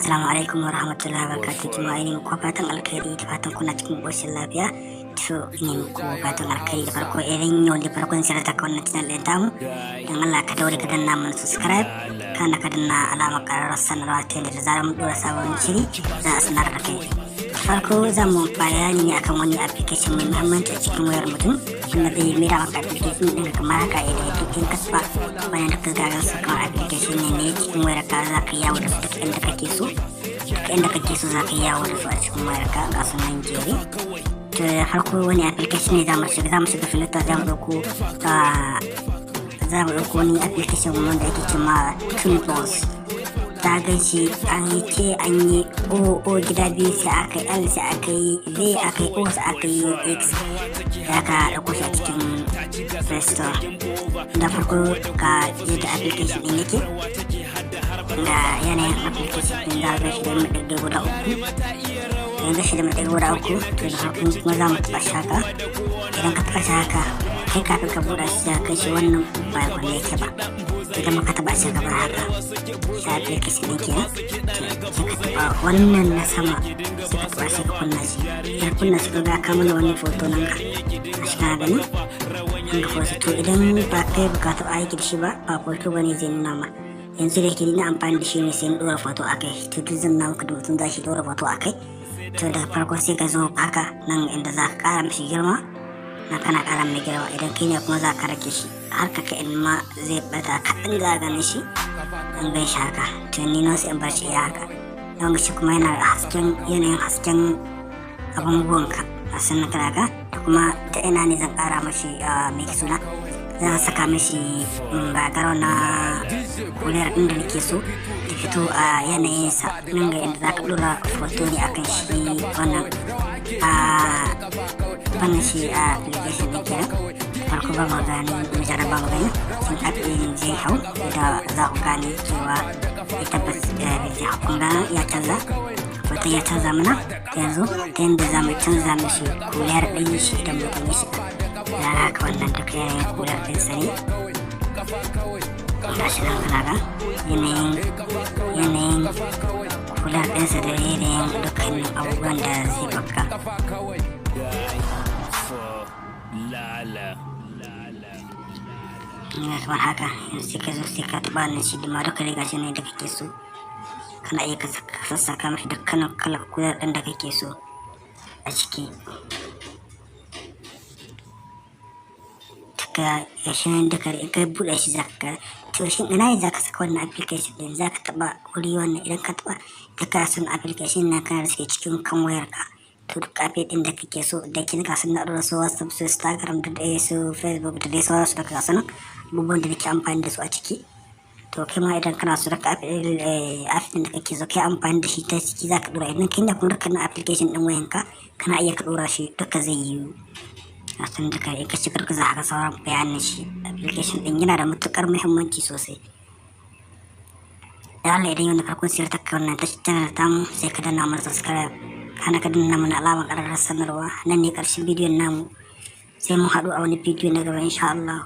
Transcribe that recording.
Assalamu alaikum wa rahmatullahi wa barakatuh. Jama'a, ina muku fatan alkhairi da fatan kuna cikin ƙoshin lafiya. To, ina muku fatan alkhairi. Da farko, idan yau da farkon ziyarta ka wannan channel ɗin tamu, dan Allah ka daure ka danna mana subscribe, kana ka danna alamar ƙararrawar sanarwa, ta yadda da zarar mun ɗora sabon shiri za a sanar da kai. Farko, za mu bayani ne akan wani application mai muhimmanci a cikin wayar mutum, wanda zai mera maka application ɗin kamar haka. Idan duk in ka taɓa wannan, duka gagan su kamar application ne cikin wayar ka, za ka yawo da su duk inda kake so. Duk inda kake so za ka yawo da su a cikin wayar ka. Ga su nan jere. To, da farko, wani application ne za mu shiga? Za mu shiga Play Store, za mu ɗauko wani application wanda ake cewa Toolbox. Ta gan shi an yi T, an yi O, O gida biyu, sai aka yi L, sai aka yi V, aka yi O, sai aka yi X. Ya ka ɗauko shi a cikin Play Store. Da farko, ga yadda application ɗin yake, ga yanayin application ɗin. Za ga shi da maɗigai guda uku. Yanzu shi da maɗigai guda uku. To, da farko kuma za mu taɓa shi haka. Idan ka taɓa shi haka, kai kafin ka buɗe shi, za ka shi wannan ba kwanne yake ba. Idan muka taɓa shi kamar haka, shi application ɗin kenan. To, sai ka taɓa wannan na sama, sai ka taɓa, sai ka kunna shi. Idan kunna shi, ka ga mana wani foto nan, ka a shi, kana gani an ga foto. To, idan ba kai ba ka taɓa aiki da shi ba, ba foto ba ne zai nuna ma. Yanzu da ke ni amfani da shi ne, sai na ɗora foto a kai. To, duk zan na muku da mutum za shi ɗora foto a kai. To, da farko sai ka zo haka nan inda za ka ƙara mishi girma na, kana ƙara mai girma. Idan kai ne kuma, za ka rage shi har ka kai in ma zai bata kaɗan, za a ganin shi, an gan shi haka. To, ni na sai in bar shi iya haka. Don shi kuma yana hasken, yanayin hasken abubuwanka a sannan kana ka. Da kuma ta ina ne zan ƙara mashi mai suna, zan saka mishi background na couleur ɗin da nake so ta fito a yanayinsa. Nan ga inda za ka ɗora foto ne akan shi wannan, a wannan shi a application ɗin kenan. Farko ba mu gani, mu jarraba mu gani shin app ɗin zai hau, da za ku gane cewa ya tabbas zai hau. Kun ga ya canza hoton, ya canza mana. Yanzu ta yadda za mu canza mishi couleur ɗin shi idan mutum ya shiga ya haka, wannan duka yanayin couleur ɗinsa ne. Ga shi nan, kana ga yanayin couleur ɗinsa da yanayin dukkanin abubuwan da zai baka. For Lala. Ina kamar haka. Yanzu sai ka zo, sai ka taɓa nan shi da ma duka dai gashi ne da kake so. Kana iya ka sassaka mashi dukkanin kalar couleur ɗin da kake so a ciki. Duka gashi nan duka, in ka buɗe shi za ka ga. To, shin ina ne za ka saka wannan application ɗin? Za ka taɓa wuri wannan. Idan ka taɓa duka sun application na kana da suke cikin kan wayarka, to duk app ɗin da kake so da kin ka sun na su WhatsApp, su Instagram, da dai su Facebook, da dai sauransu, da ka sanan abubuwan da nake amfani da su a ciki. To, kai ma idan kana so, duka app ɗin da kake so kai amfani da shi ta ciki za ka ɗora. Idan kai da kuma dukkanin application ɗin wayanka, kana iya ka ɗora shi duka, zai yiwu. A san duka in ka shigar za ka sauran bayanin shi. Application ɗin yana da matuƙar muhimmanci sosai. Da Allah, idan yau na farkon ziyartar ka wannan channel tamu, sai ka danna mana subscribe, kana ka danna mana alamar ƙararrawar sanarwa. Nan ne ƙarshen bidiyon namu, sai mun haɗu a wani bidiyo na gaba, insha Allah.